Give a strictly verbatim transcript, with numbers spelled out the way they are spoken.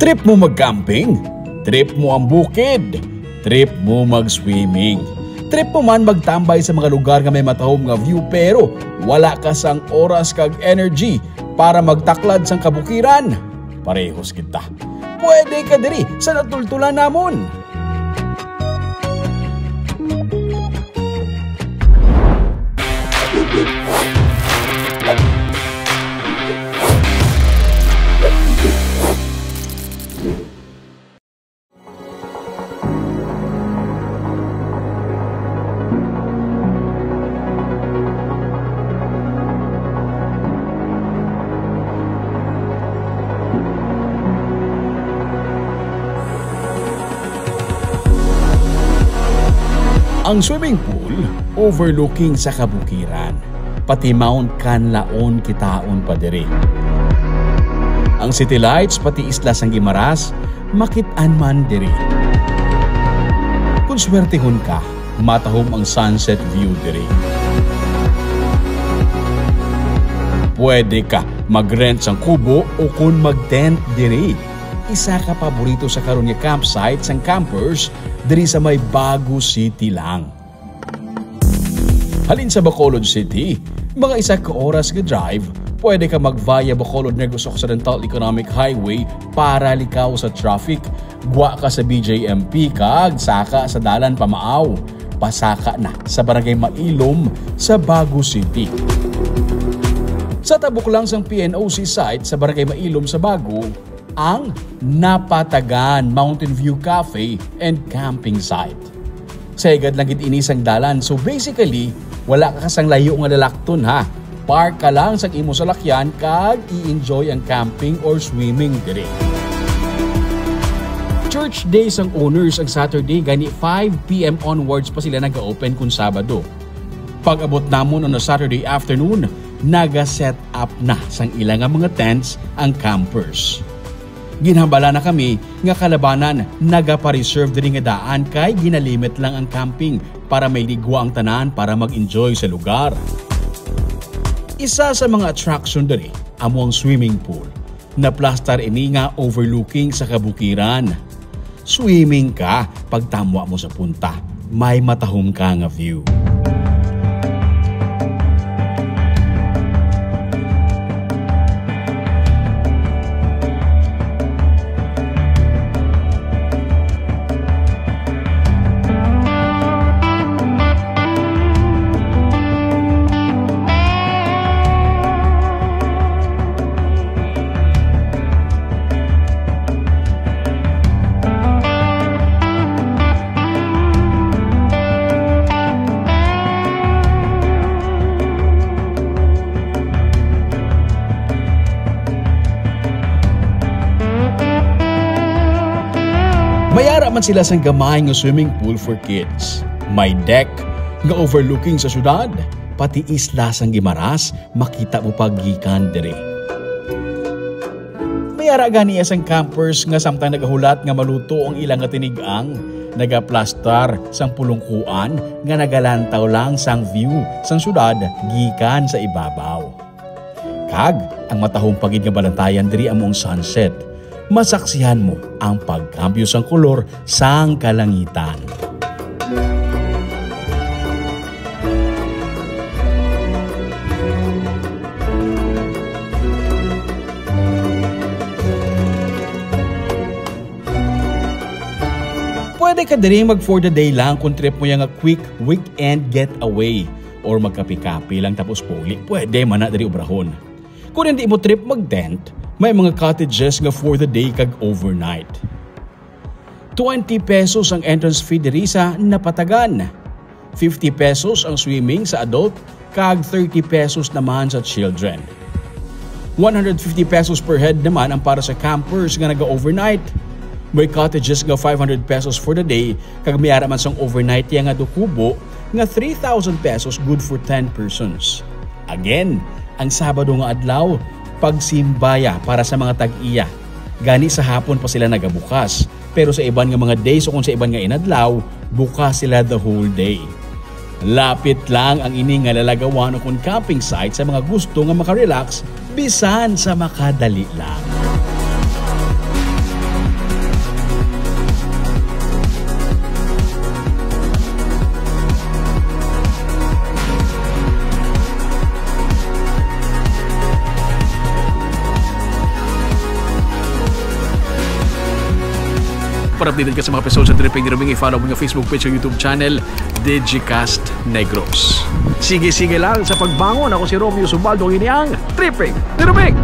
Trip mo mag-camping? Trip mo ang bukid? Trip mo mag-swimming? Trip mo man magtambay sa mga lugar nga may matahom nga view pero wala ka sang oras kag energy para magtaklad sang kabukiran? Parehos kita. Pwede ka diri sa natultulan namon. Ang swimming pool overlooking sa kabukiran. Pati Mount Kanlaon kitaon pa diri. Ang City Lights, pati Isla sang Guimaras, makit-an man diri. Kung swertehon ka, matahom ang sunset view diri. Pwede ka mag-rent sang kubo o kon mag-tent diri. Isa ka paborito sa karon nga campsite sang campers diri sa may Bago City lang. Halin sa Bacolod City, mga isa ka oras nga drive, pwede ka mag-via Bacolod Negros Occidental Economic Highway para likaw sa traffic. Gwa ka sa B J M P kag saka sa dalan pamaaw. Pasaka na sa Barangay Mailom sa Bago City. Sa tabok lang sang P N O C site sa Barangay Mailom sa Bago, ang Napatagan Mountain View Cafe and Camping Site. Sa higad lang gid ini sang dalan, so basically, wala ka sang layo nga lalakton, ha. Park ka lang sang imo salakyan kag i-enjoy ang camping or swimming diri. Church day sang owners ang Saturday, gani five P M onwards pa sila naga-open kun Sabado. Pag-abot namon on a Saturday afternoon, naga-set up na sang ila nga mga tents ang campers. Ginhambala na kami nga kalabanan nagapareserve diri nga daan kay ginalimit lang ang camping para may ligwa ang tanan para mag-enjoy sa lugar. Isa sa mga attraction diri amo ang swimming pool. Naplastar ini nga overlooking sa kabukiran. Swimming ka pagtamwa mo sa punta. May matahom ka nga view. May ara man sila sang gamay nga swimming pool for kids. May deck nga overlooking sa syudad, pati isla sang Guimaras makita mo pa gikan diri. May ara gani sang campers nga samtang nagahulat nga maluto ang ila nga tinig-ang, nagaplastar sang pulungkuan nga nagalantaw lang sang view sang syudad gikan sa ibabaw. Kag ang matahom pa gid nga balantayan diri amo ang sunset. Masaksihan mo ang pagkambyo sang kolor sang kalangitan. Pwede ka diri mag for the day lang kung trip mo ya nga quick weekend getaway or magkape-kape lang tapos pauli. Pwede man na diri obrahon. Kung hindi mo trip mag-tent, may mga cottages nga for the day kag overnight. Twenty pesos ang entrance fee diri sa Napatagan. Fifty pesos ang swimming sa adult, kag thirty pesos naman sa children. One hundred fifty pesos per head naman ang para sa campers nga naga-overnight. May cottages nga five hundred pesos for the day, kag may ara man sang overnight ya nga do kubo nga three thousand pesos good for ten persons. Again, ang Sabado nga adlaw, pagsimba ya para sa mga tag-iya. Gani sa hapon pa sila nagabukas, pero sa iban nga mga days o kung sa iban nga inadlaw, bukas sila the whole day. Lapit lang ang ini nga lalagawan o kung camping site sa mga gusto nga makarelax bisan sa makadali lang. Para updated ka sa mga episode sa Tripping ni Ruming, i-follow mo nga Facebook page o YouTube channel, Digicast Negros. Sige-sige lang sa pagbangon. Ako si Romeo Subaldo, ang ini ang Tripping ni Ruming.